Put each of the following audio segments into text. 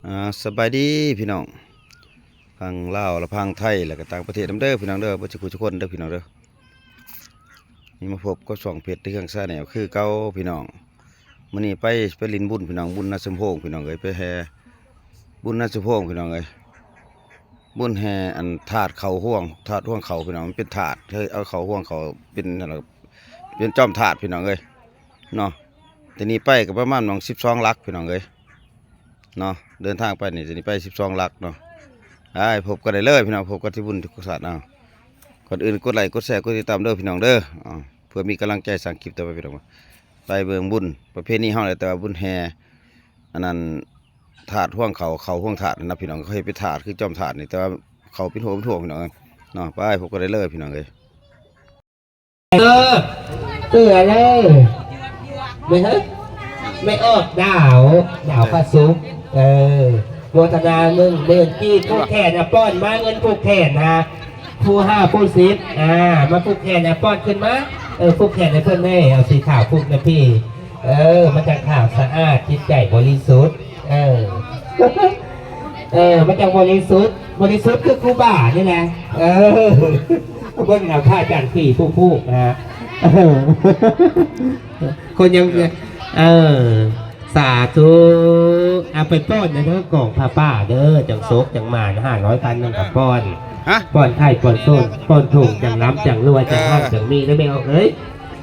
ອ່າ ສະບາຍດີພີ່ນ້ອງ ຝັ່ງລາວ ແລະ ຝັ່ງໄທ ແລະ ກໍຕ່າງປະເທດນຳເດີພີ່ນ້ອງເດີ ເບິດສູ່ຜູ້ທຸກຄົນເດີພີ່ນ້ອງເດີ. ນີ້ມາພົບກັບຊ່ອງເພັດເຮືອງຊາແນລຄືເກົ່າພີ່ນ້ອງ. ມື້ນີ້ໄປ ໄປຫຼິ້ນບຸນພີ່ນ້ອງ ບຸນນາສົມໂພງພີ່ນ້ອງເອີຍ ໄປແຫ່ບຸນນາສົມໂພງພີ່ນ້ອງເອີຍ. ບຸນແຫ່ອັນທາດເຂົ້າຮວງ ທາດຮວງເຂົ້າພີ່ນ້ອງ ມັນເປັນທາດ ເຮັດເອົາເຂົ້າຮວງເຂົ້າເປັນນັ້ນລະ ເປັນຈອມທາດພີ່ນ້ອງເອີຍເນາະ. ແຕ່ນີ້ໄປກໍປະມານໝ່ອງສິບສອງຫຼັກພີ່ນ້ອງເອີຍເນາະ ເດີນທາງໄປນີ້ ແຕ່ນີ້ໄປສິບສອງຫຼັກເນາະ. ໄປພົບກັນໄດ້ເລີຍພີ່ນ້ອງ ພົບກັນທີ່ບຸນທຸກສາດເອົາ. ກ່ອນອື່ນກົດໄລກົດແຊກົດຕິດຕາມເດີພີ່ນ້ອງເດີ ເພື່ອມີກຳລັງໃຈສ້າງຄລິບຕໍ່ໄປພີ່ນ້ອງ. ໄປເບິ່ງບຸນປະເພນີເຮົາແຫຼະ ແຕ່ວ່າບຸນແຫ່ອັນນັ້ນ ທາດຮວງເຂົ້າ ເຂົ້າຮວງທາດນະພີ່ນ້ອງ ເຂົາເຮັດເປັນທາດຄືຈອມທາດນີ້ ແຕ່ວ່າເຂົ້າເປັນຮວງເປັນຮວງພີ່ນ້ອງເອີຍເນາະ. ໄປພົບກັນໄດ້ເລີຍພີ່ນ້ອງເອີຍ. ເອີ ເອື້ອເລີ ແມ່ເອີຍ ແມ່ອອກດາວ ດາວພະສຸກ ເອີ ໂມທະນາໜຶ່ງໝື່ນກີບ ຜູກແຂນ ອາ ປ້ອນມາ ເງິນຜູກແຂນນະ ຜູ້ຫ້າຜູ້ສິບ ອາ ມາຜູກແຂນ ອາ ປ້ອນຂຶ້ນມາ ເອີ ຜູກແຂນໃຫ້ເພິ່ນແດ່ ເອົາສີຂາວຜູກນະພີ່ ເອີ ມັນຈັ່ງຂາວສະອາດ ຈິດໃຈບໍລິສຸດ ເອີ ເອີ ມັນຈັ່ງບໍລິສຸດ ບໍລິສຸດຄືຄູບານີ້ແຫຼະ ເອີ ເບິ່ງເອົາ ພະອາຈານຜີຜູ້ຜູກນະ ຄົນຍັງ ເອີ ສາທຸ ເອົາໄປປ້ອນເດີ ກອງຜ້າປ່າເດີ ຈັ່ງໂຊກຈັ່ງໝານ ຫ້າຮ້ອຍພັນໜຶ່ງກໍປ້ອນ ປ້ອນໄຂ່ປ້ອນໂຕນ ປ້ອນຖົງ ຈັ່ງລ່ຳຈັ່ງລວຍ ຈັ່ງຮັ່ງຈັ່ງມີເດີແມ່ອອກເອີຍ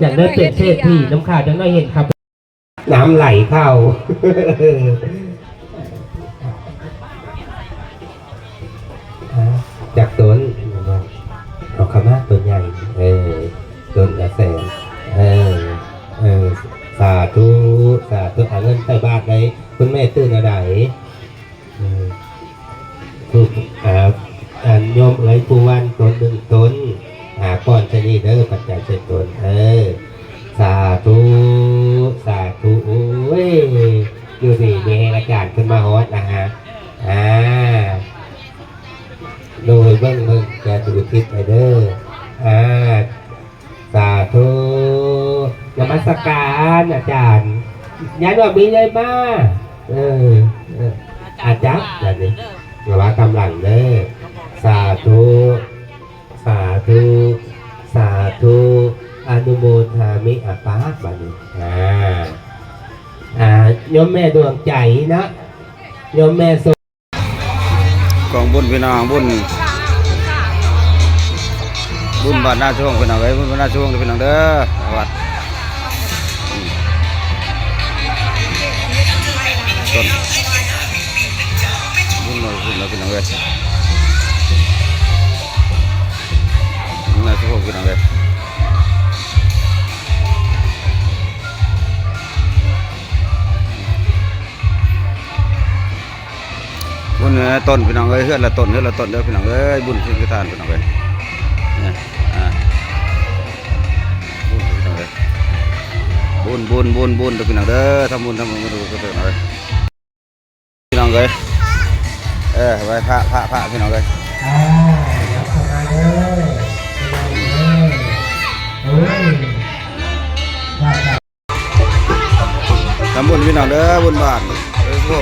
ຈັ່ງໄດ້ເປັນເສດຖີນຳຂ້າ ຈັ່ງໄດ້ເຫັນຂ້າ ນ້ຳໄຫຼເຂົ້າ ຈັກຕົ້ນ ເອົາເຂົ້າມາຕົ້ນໃຫຍ່ ເອີ ຕົ້ນລະແສນ ເອີ ເອີ ສາທຸ ສາທຸ ເອົາເງິນໃສ່ບາດໄດ້ ຄຸນແມ່ຕື່ນແນວໃດ? ເອີ ອາ ອັນໂຍມເອີຍ ຜູ້ວັນຕົ້ນໜຶ່ງຕົ້ນ ອາ ປ້ອນໃສ່ນີ້ເດີ ປັດໄຈໃສ່ຕົນ ເອີ ສາທຸ ສາທຸ ໂອ້ຍ ຢູ່ດີມີແຮງ ອາຈານເພິ່ນມາຮອດນະຮະ ອາ ໂດຍ ເບິ່ງ ເບິ່ງ ຈະອຸທິດໃຫ້ເດີ ອາ ສາທຸ ນະມັດສະການອາຈານ ຍາດວ່າມີເລີຍມາ ເອີ ເອີ ອາຈັບ ບາດນີ້ ລະວັງກຳລັງເດີ ສາທຸ ສາທຸ ສາທຸ ອະນຸໂມທາມິ ອາປາກ ບາດນີ້ ອາ ອາ ໂຍມແມ່ດວງໃຈເນາະ ໂຍມແມ່ ກອງບຸນພີ່ນ້ອງ ບຸນ ບຸນບ້ານນາຊົງພີ່ນ້ອງເອີຍ ບຸນບ້ານນາຊົງເດີພີ່ນ້ອງເດີ ວັດ ອືມ ຕົ້ນ ບຸນເນາະ ບຸນເນາະພີ່ນ້ອງເອີຍ ບຸນນາຊົງພີ່ນ້ອງເອີຍ. ບຸນເຮືອນລະຕົ້ນພີ່ນ້ອງເອີຍ ເຮືອນລະຕົ້ນ ເຮືອນລະຕົ້ນເດີພີ່ນ້ອງເອີຍ ບຸນເປັນຄືທານພີ່ນ້ອງເອີຍ ນີ້ ອາ ບຸນພີ່ນ້ອງເອີຍ ບຸນ ບຸນ ບຸນ ບຸນເດີພີ່ນ້ອງເດີ ທຳບຸນ ທຳບຸນ ທຳບຸນເດີພີ່ນ້ອງເອີຍ ພີ່ນ້ອງເອີຍ ເອີ ໄຫວ້ພະ ພະ ພະ ພີ່ນ້ອງເອີຍ ອ່າ ຍັບເຂົ້າມາເດີ ພີ່ນ້ອງເອີຍ ໂອ້ຍ ທຳບຸນພີ່ນ້ອງເດີ ບຸນບ້ານເດີ ໂອ້.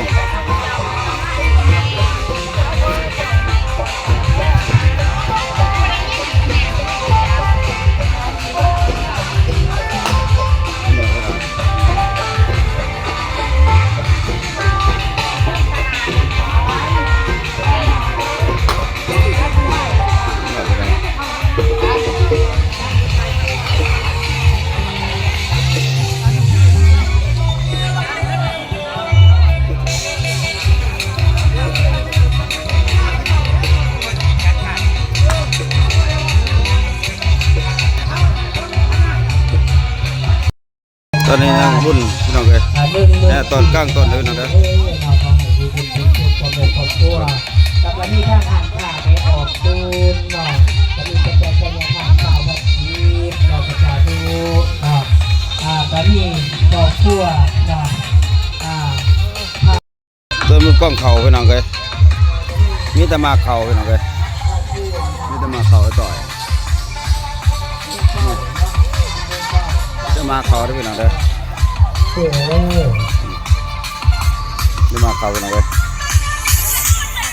ຕອນນີ້ນາງບຸນພີ່ນ້ອງເອີຍ ອ່າ ໜຶ່ງໝື່ນ ແນ່ ຕອນກາງຕອນເດີພີ່ນ້ອງເດີ ເອີ ເນາະ ຂໍໃຫ້ຢູ່ດີມີສຸກ ພໍ່ແມ່ຄອບຄົວ ແລ້ວກໍມີທາງຮ້ານຄ້າໄດ້ອອກທຶນເນາະ ກໍມີກະແສໄຊຍະທາດ ຊາວວັດຈິດເນາະ ສາທຸເນາະ ອ່າ ກໍມີຄອບຄົວເນາະ ອ່າ ຕົ້ນມັນກ້ອງເຂົ້າພີ່ນ້ອງເອີຍ ມີແຕ່ໝາກເຂົ້າພີ່ນ້ອງເອີຍ ມີແຕ່ໝາກເຂົ້າອ້າຍຕ້ອຍ ມີແຕ່ໝາກເຂົ້າເດີພີ່ນ້ອງເດີ ມີແຕ່ໝາກເຂົ້າພີ່ນ້ອງເອີຍ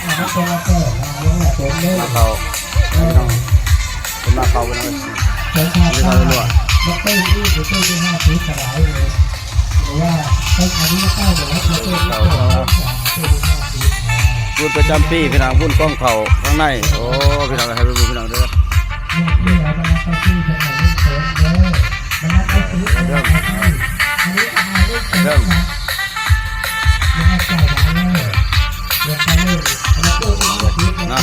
ມາເຂົ້າ ພີ່ນ້ອງ ເພິ່ນມາເຂົ້າ ພີ່ນ້ອງ ເພິ່ນມາເຂົ້າ ບຸນປະຈຳປີ ພີ່ນ້ອງ ບຸນກອງເຂົ້າຂ້າງໃນ. ໂອ້ ພີ່ນ້ອງ ໃຫ້ເບິ່ງ ພີ່ນ້ອງເດີ. ເບິ່ງ ເບິ່ງ ເນາະ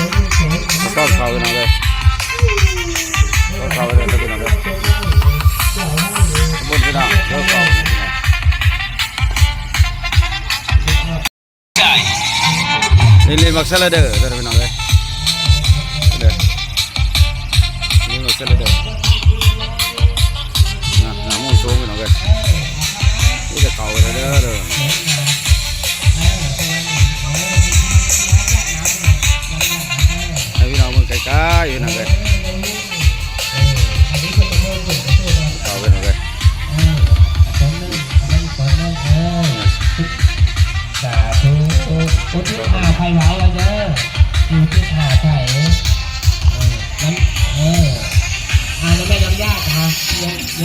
ຕ້ອງເຂົ້າ ພີ່ນ້ອງເດີ ຕ້ອງເຂົ້າເດີ ພີ່ນ້ອງເດີ ບຸນ ພີ່ນ້ອງ ເດີ ເຂົ້າ ພີ່ນ້ອງ. ນີ້ ນີ້ບັກສະໄລເດີ ພີ່ນ້ອງເອີຍ ເດີ ນີ້ບັກສະໄລເດີ ນະ ໜ້າໝູສູງ ພີ່ນ້ອງເອີຍ ນີ້ຈະເຂົ້າໄປເດີ ເດີ ໃຫ້ພີ່ນ້ອງເບິ່ງໃກ້ໆ ພີ່ນ້ອງເອີຍ. ເຂົ້າໄປເລີຍ ສາທຸ ອຸທິດຫາໃຜເວົ້າເດີ ອຸທິດຫາໃຜ ເອີ ນຳ ເອີ ອ່າ ນຳແມ່ນຳຍາດ ນຳ ນຳ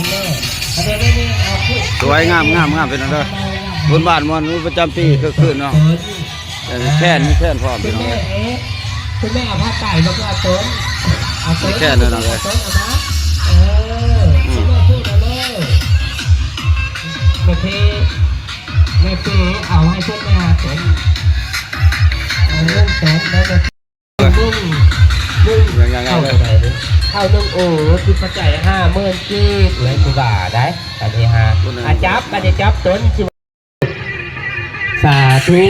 ເດີ ສວຍງາມໆໆ ພີ່ນ້ອງເດີ ບຸນບ້ານມ່ວນປະຈຳປີ ຄຶກຄື້ນເນາະ. ເອີ ມີແຄນ ມີແຄນພ້ອມ ພີ່ນ້ອງເອີຍ ຄຸນແມ່ເອົາຜ້າໄຕ ແລ້ວກໍເອົາຕົ້ນ ເອົາຕົ້ນ ມີແຄນເດີ ພີ່ນ້ອງເອີຍ ເອົາຕົ້ນເອົາມາ ເອີ ອືມ ຄຸນແມ່ເອົາເລີຍ ແມ່ເພ ແມ່ເພ ເອົາໃຫ້ເພິ່ນແມ່ຕົ້ນ ເອົາຕົ້ນ ແລ້ວແມ່ ໜຶ່ງ ໜຶ່ງ ເຂົ້າເທົ່າໃດນີ້ ເຂົ້າໜຶ່ງໂອ ຄືປັດໄຈຫ້າໝື່ນກີບ ແມ່ນຄູບາໄດ໋ ອັນນີ້ຫາ ອ່າ ຈັບ ອັນນີ້ຈັບຕົ້ນ ສາທຸ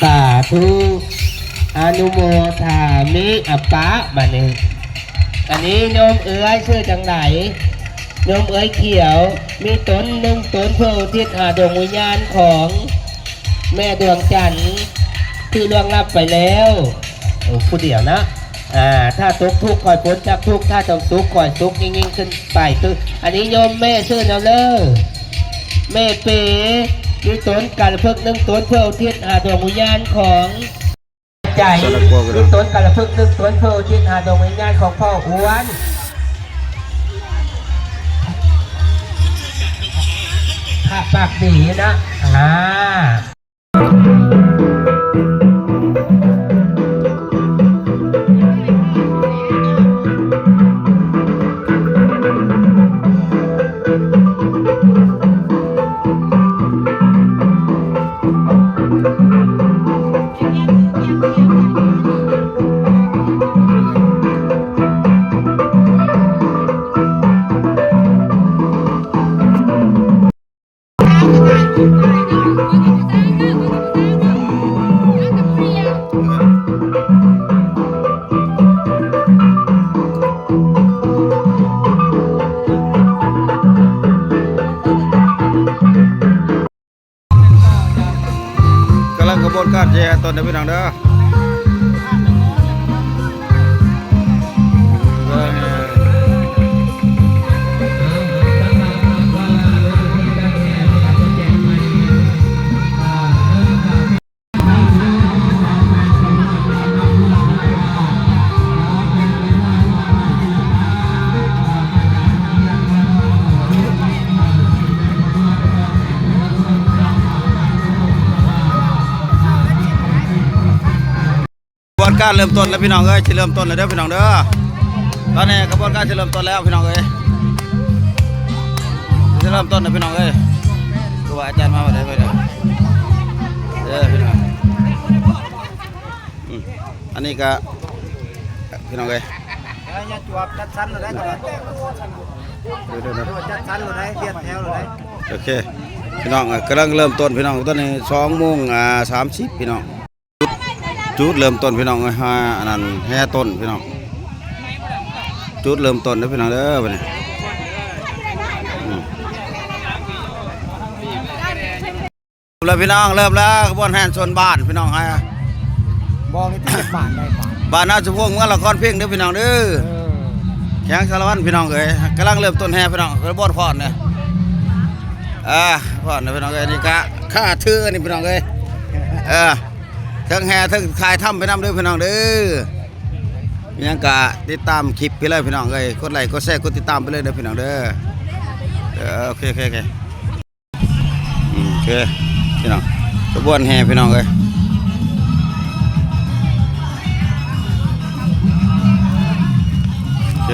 ສາທຸ ອະນຸໂມທາມິ ອະປະ ບາດນີ້ ອັນນີ້ໂຍມເອື້ອຍຊື່ຈັ່ງໃດ? ໂຍມເອື້ອຍຂຽວ ມີຕົນໜຶ່ງຕົນ ເພື່ອອຸທິດຫາດວງວິນຍານຂອງແມ່ດວງຈັນທີ່ລ່ວງລັບໄປແລ້ວ ໂອ້ ຜູ້ດຽວນະ. ອ່າ ຖ້າຕົກທຸກ ຂໍໃຫ້ພົ້ນຈາກທຸກ ຖ້າຕ້ອງສຸກ ຂໍໃຫ້ສຸກຍິ່ງໆຂຶ້ນໄປ. ຄື ອັນນີ້ໂຍມແມ່ຊື່ນຳເລີ ແມ່ເປ ມີຕົນກາລະພຶກໜຶ່ງຕົນ ເພື່ອອຸທິດຫາດວງວິນຍານຂອງໃຈ ມີຕົນກາລະພຶກໜຶ່ງຕົນ ເພື່ອອຸທິດຫາດວງວິນຍານຂອງພໍ່ອ້ວນ ພະປາກດີນະ ອ່າ. ກຳລັງຂະບວນການຊິແຫ່ຕົ້ນເດີພີ່ນ້ອງເດີ. ຂະບວນການເລີ່ມຕົ້ນແລ້ວພີ່ນ້ອງເອີຍ ຊິເລີ່ມຕົ້ນແລ້ວເດີພີ່ນ້ອງເດີ. ຕອນນີ້ຂະບວນການຊິເລີ່ມຕົ້ນແລ້ວພີ່ນ້ອງເອີຍ ຊິເລີ່ມຕົ້ນແລ້ວພີ່ນ້ອງເອີຍ. ຄືວ່າອາຈານມາບໍ່ໄດ້ເລີຍເດີພີ່ນ້ອງ. ອືມ ອັນນີ້ກະພີ່ນ້ອງເອີຍ ເອີ ຢ່າຈວບ ຈັດສັນໂລດໄດ໋ ເດີໆໆ ຈັດສັນໂລດໄດ໋ ລຽນແຖວໂລດໄດ໋. ໂອເຄພີ່ນ້ອງ ກຳລັງເລີ່ມຕົ້ນພີ່ນ້ອງ ຕອນນີ້ສອງໂມງ ອ່າ ສາມສິບພີ່ນ້ອງ. ຈຸດເລີ່ມຕົ້ນພີ່ນ້ອງເອີຍ ຫາ ອັນນັ້ນ ແຫ່ຕົ້ນພີ່ນ້ອງ ຈຸດເລີ່ມຕົ້ນເດີພີ່ນ້ອງເດີ ບັດນີ້ ອືມ ເລີ່ມແລ້ວພີ່ນ້ອງ ເລີ່ມແລ້ວ ຂະບວນແຫ່ຊົນບ້ານພີ່ນ້ອງ ຮະ ບອກນີ້ຕິ ບ້ານໃດ ບ້ານນາສຸພົງ ເມືອງລະຄອນເພັງເດີພີ່ນ້ອງເດີ ເອີ ແຂວງສາລະວັນພີ່ນ້ອງເອີຍ. ກຳລັງເລີ່ມຕົ້ນແຫ່ພີ່ນ້ອງ ຂະບວນຟ້ອນເດີ ອ່າ ຟ້ອນເດີພີ່ນ້ອງເອີຍ. ນີ້ກະຂ້າຖືອັນນີ້ພີ່ນ້ອງເອີຍ ເອີ. ເທິງແຫ່ເທິງຖ່າຍທຳໄປນຳເດີພີ່ນ້ອງເດີ. ມີຫຍັງກະຕິດຕາມຄລິບໄປເລີຍພີ່ນ້ອງເອີຍ ກົດໄລກົດແຊກົດຕິດຕາມໄປເລີຍເດີພີ່ນ້ອງເດີ. ເອີ ໂອເຄ ໂອເຄ ໂອເຄ ອືມ ໂອເຄ ພີ່ນ້ອງ ຂະບວນແຫ່ພີ່ນ້ອງເອີຍ. ໂອເຄ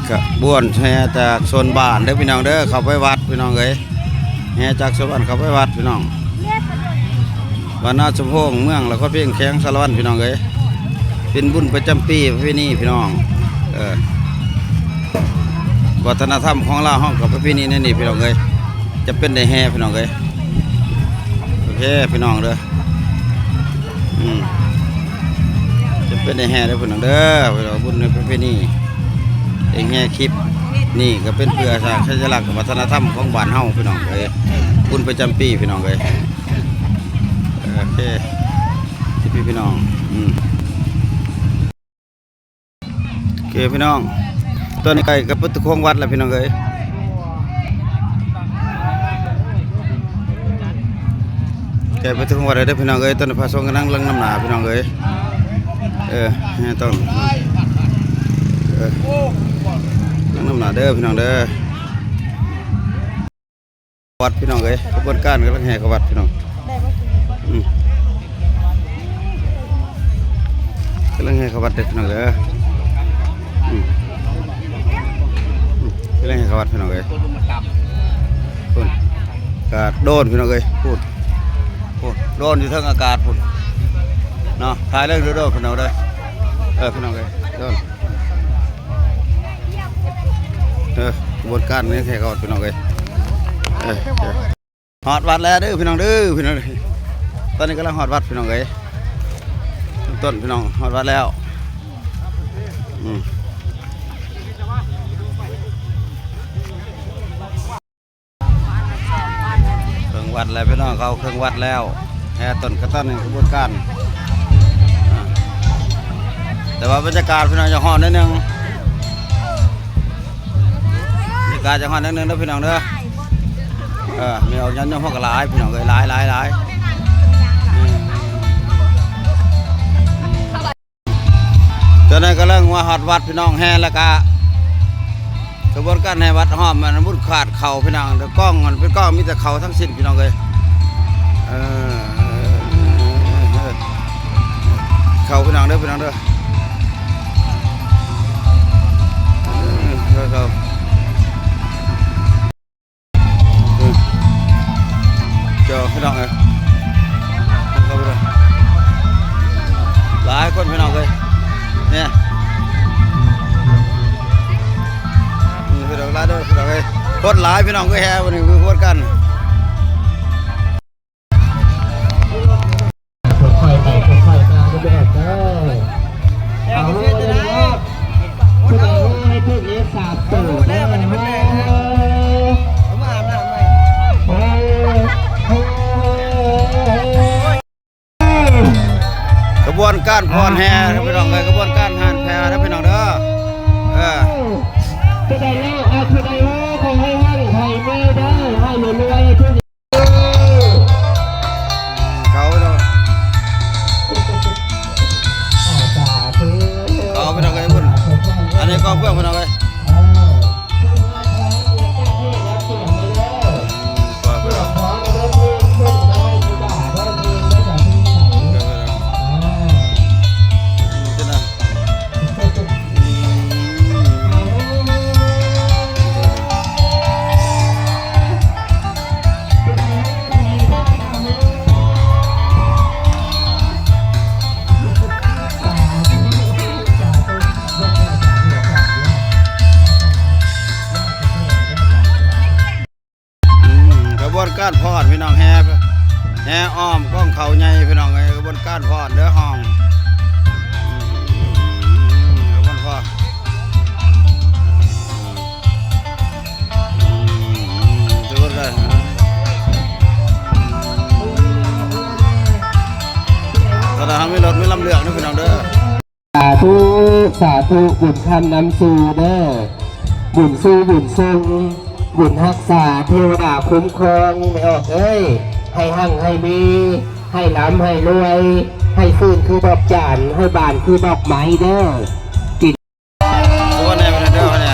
ຂະບວນແຫ່ຈາກໂຊນບ້ານເດີພີ່ນ້ອງເດີ ເຂົ້າໄປວັດພີ່ນ້ອງເອີຍ. ແຫ່ຈາກສະຫວັນເຂົ້າໄປວັດພີ່ນ້ອງ ບ້ານນາສົມໂພງ ເມືອງລະຄອນເພັງ ແຂວງສາລະວັນພີ່ນ້ອງເອີຍ. ເປັນບຸນປະຈຳປີ ປະເພນີພີ່ນ້ອງ ເອີ ວັດທະນະທຳຂອງລາວເຮົາກັບປະເພນີໃນນີ້ພີ່ນ້ອງເອີຍ ຈຳເປັນໄດ້ແຫ່ພີ່ນ້ອງເອີຍ. ໂອເຄພີ່ນ້ອງເດີ ອືມ ຈຳເປັນໄດ້ແຫ່ເດີພີ່ນ້ອງເດີ ເພາະວ່າບຸນໃນປະເພນີ ໄດ້ແຫ່ຄລິບນີ້ກໍເປັນເພື່ອສ້າງສັນຍະລັກວັດທະນະທຳຂອງບ້ານເຮົາພີ່ນ້ອງເອີຍ ບຸນປະຈຳປີພີ່ນ້ອງເອີຍ. ໂອເຄ ພີ່ໆ ພີ່ນ້ອງ ອືມ. ໂອເຄພີ່ນ້ອງ ຕອນນີ້ໃກ້ກັບປະຕູຂອງວັດແລ້ວພີ່ນ້ອງເອີຍ ໃກ້ປະຕູຂອງວັດແລ້ວເດີພີ່ນ້ອງເອີຍ. ຕອນນີ້ພະສົງກຳລັງນຳໜ້າພີ່ນ້ອງເອີຍ ເອີ ຕ້ອງ ເອີ ນຳໜ້າເດີພີ່ນ້ອງເດີ. ວັດພີ່ນ້ອງເອີຍ ຂະບວນການກຳລັງແຫ່ເຂົ້າວັດພີ່ນ້ອງ ອືມ ກຳລັງແຫ່ເຂົ້າວັດເດີພີ່ນ້ອງເດີ ອືມ ອືມ ກຳລັງແຫ່ເຂົ້າວັດພີ່ນ້ອງເອີຍ. ພຸ້ນ ກາດໂດຣນພີ່ນ້ອງເອີຍ ພຸ້ນ ພຸ້ນ ໂດຣນຢູ່ເທິງອາກາດພຸ້ນເນາະ ຖ່າຍເລີຍໂດຣນພີ່ນ້ອງເດີ ເອີ ພີ່ນ້ອງເອີຍ ໂດຣນ. ເອີ ຂະບວນການຍັງແຫ່ເຂົ້າວັດພີ່ນ້ອງເອີຍ ເອີ ເອີ ຮອດວັດແລ້ວເດີພີ່ນ້ອງເດີ ພີ່ນ້ອງເດີ. ຕອນນີ້ກຳລັງຮອດວັດພີ່ນ້ອງເອີຍ ຕົ້ນພີ່ນ້ອງ ຮອດວັດແລ້ວ ອືມ. ເຄິ່ງວັດແລ້ວພີ່ນ້ອງ ເຂົ້າເຄິ່ງວັດແລ້ວ ແຫ່ຕົ້ນກະຕອນໃນຂະບວນການ ອາ ແຕ່ວ່າບັນຍາກາດພີ່ນ້ອງຈະຮ້ອນໜ້ອຍໜຶ່ງ ບັນຍາກາດຈະຮ້ອນໜ້ອຍໜຶ່ງເດີພີ່ນ້ອງເດີ ເອີ ມີອອກຍາດໂຍມເຮົາກໍຫຼາຍພີ່ນ້ອງເອີຍ ຫຼາຍໆໆ ອືມ. ຕອນນີ້ກຳລັງມາຮອດວັດພີ່ນ້ອງ ແຫ່ແລ້ວກະ ຂະບວນການແຫ່ວັດ ຫ້ອມອັນບຸນຂາດເຂົ້າພີ່ນ້ອງ ແຕ່ກ້ອງມັນເປັນກ້ອງມີແຕ່ເຂົ້າທັງສິ້ນພີ່ນ້ອງເອີຍ ເອີ ເຂົ້າພີ່ນ້ອງເດີ ພີ່ນ້ອງເດີ ເອີ ເຂົ້າ ເຂົ້າ. ເຈົ້າພີ່ນ້ອງເອີຍ ເຂົ້າໄປເດີ ຫຼາຍຄົນພີ່ນ້ອງເອີຍ ນີ້ ນີ້ພີ່ນ້ອງ ຫຼາຍເດີພີ່ນ້ອງເອີຍ ຄົນຫຼາຍພີ່ນ້ອງເອີຍ ແຫ່ມື້ນີ້ຄືຄົນກັນ. ຄ່ອຍໄປຄ່ອຍມາເດີພີ່ນ້ອງເດີ ເອົາເດີພີ່ນ້ອງ ຜູ້ໃດໃຫ້ຖືກເລກສາມໂຕເດີ ຂະບວນການຟ້ອນແຫ່ເດີພີ່ນ້ອງເອີຍ ຂະບວນການຮ້ອນແຜ່ເດີພີ່ນ້ອງເດີ ເອີ ຜູ້ໃດເລີກ ເອົາຜູ້ໃດເລີກ ຂໍໃຫ້ຮັ່ງໃຫ້ມີເດີ ໃຫ້ລວຍໆ ເຂົ້າໄປເດີ ເຂົ້າໄປເດີ ເອີຍ ພຸ້ນ ອັນນີ້ກອງເພື່ອງພີ່ນ້ອງເອີຍ ເອີ ກອງເພື່ອງ ເອີ ເອີ ເອີ ເອີ ເອີ. ອືມ ຂະບວນການຟ້ອນພີ່ນ້ອງ ແຫ່ ແຫ່ອ້ອມກອງເຂົ້າໃຫຍ່ພີ່ນ້ອງເອີຍ ຂະບວນການຟ້ອນເດີ ຮ້ອງ ອືມ ຂະບວນຟ້ອນ ອືມ ຂະບວນການ ຖ້າເຮົາມີລົດມີລຳເລື່ອງເດີພີ່ນ້ອງເດີ. ສາທຸ ສາທຸ ບຸນຄ້ຳນຳສູ່ເດີ ບຸນສູ່ບຸນສົ່ງ ບຸນຮັກສາ ເທວະດາຄຸ້ມຄອງ ແມ່ອອກເອີຍ ໃຫ້ຮັ່ງໃຫ້ມີ ໃຫ້ລ່ຳໃຫ້ລວຍ ໃຫ້ຟື້ນຄືດອກຈານ ໃຫ້ບານຄືດອກໄມ້ເດີ. ໂອ້ ແນ່ເດີ ແນ່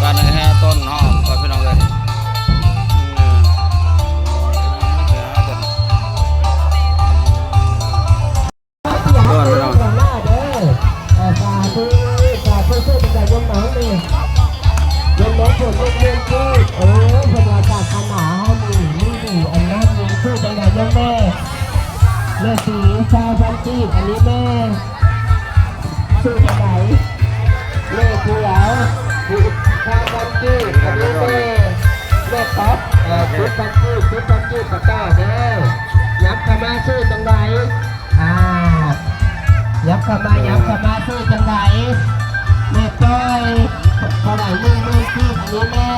ບ້ານໃນແຫ່ຕົ້ນຫອມ ພີ່ນ້ອງເອີຍ. ເອີ ເດີ ເດີ ເອີ ສາທຸ ສາທຸ ເຊີນຈັງໃດໂຍມນ້ອງນີ້ ໂຍມນ້ອງເພິ່ນເຮັດວຽກຄື ເອີ ເພິ່ນວ່າສາສະໜາເຮົານີ້ມີດີອັນນັ້ນມີຄືຈັງໃດໂຍມແມ່ ແມ່ສີ ຊາວພັນກີບ ອັນນີ້ແມ່ ຊື່ຈັ່ງໃດ? ແມ່ເຂືອ ຊາວພັນກີບ ອັນນີ້ແມ່ ແມ່ຕອບ ເອີ ສິບພັນກີບ ສິບພັນກີບ ປະກາດເດີ ຍັບເຂົ້າມາ ຊື່ຈັ່ງໃດ? ອ່າ ຍັບເຂົ້າມາ ຍັບເຂົ້າມາ ຊື່ຈັ່ງໃດ? ແມ່ຈ້ອຍ ເທົ່າໃດ? ໜຶ່ງໝື່ນກີບ ອັນນີ້ແມ່.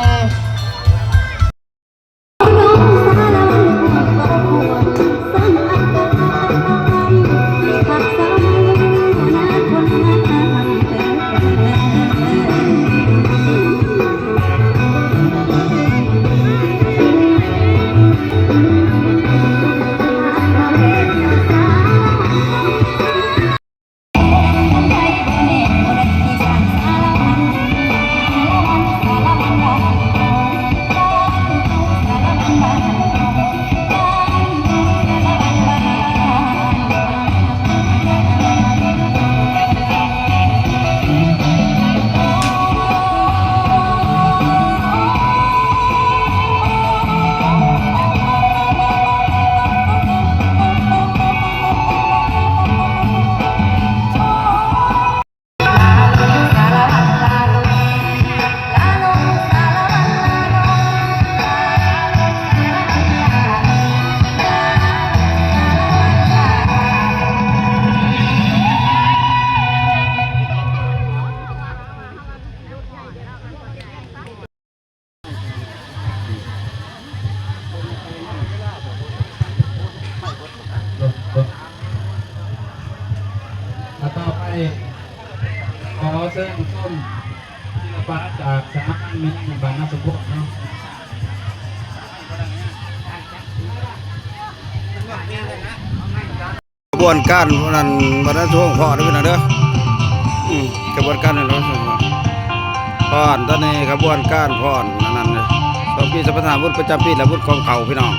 ຕໍ່ໄປ ຂໍເຊີນຊົມສິລະປະຈາກສະຫະພັນແມ່ຍິງບ້ານນາສົມໂພດເນາະ. ຂະບວນການນັ້ນ ບັດນັ້ນຊ່ວງພໍເດີພີ່ນ້ອງເດີ ອືມ ຂະບວນການນັ້ນ ຜ່ອນ ຕອນນີ້ຂະບວນການຜ່ອນອັນນັ້ນເດີ ສອງປີສອງພັນຫ້າ ບຸນປະຈຳປີ ແລະ ບຸນຂອງເຂົາພີ່ນ້ອງ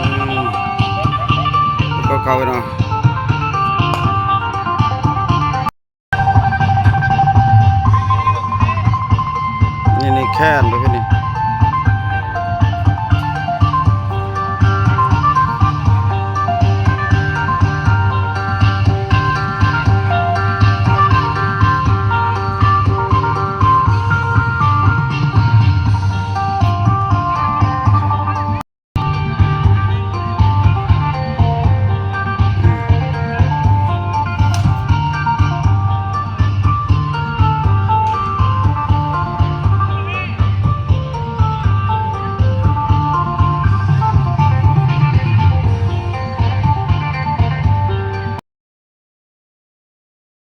ອືມ ບຸນຂອງເຂົາພີ່ນ້ອງ. ນີ້ ນີ້ແຄນເດີ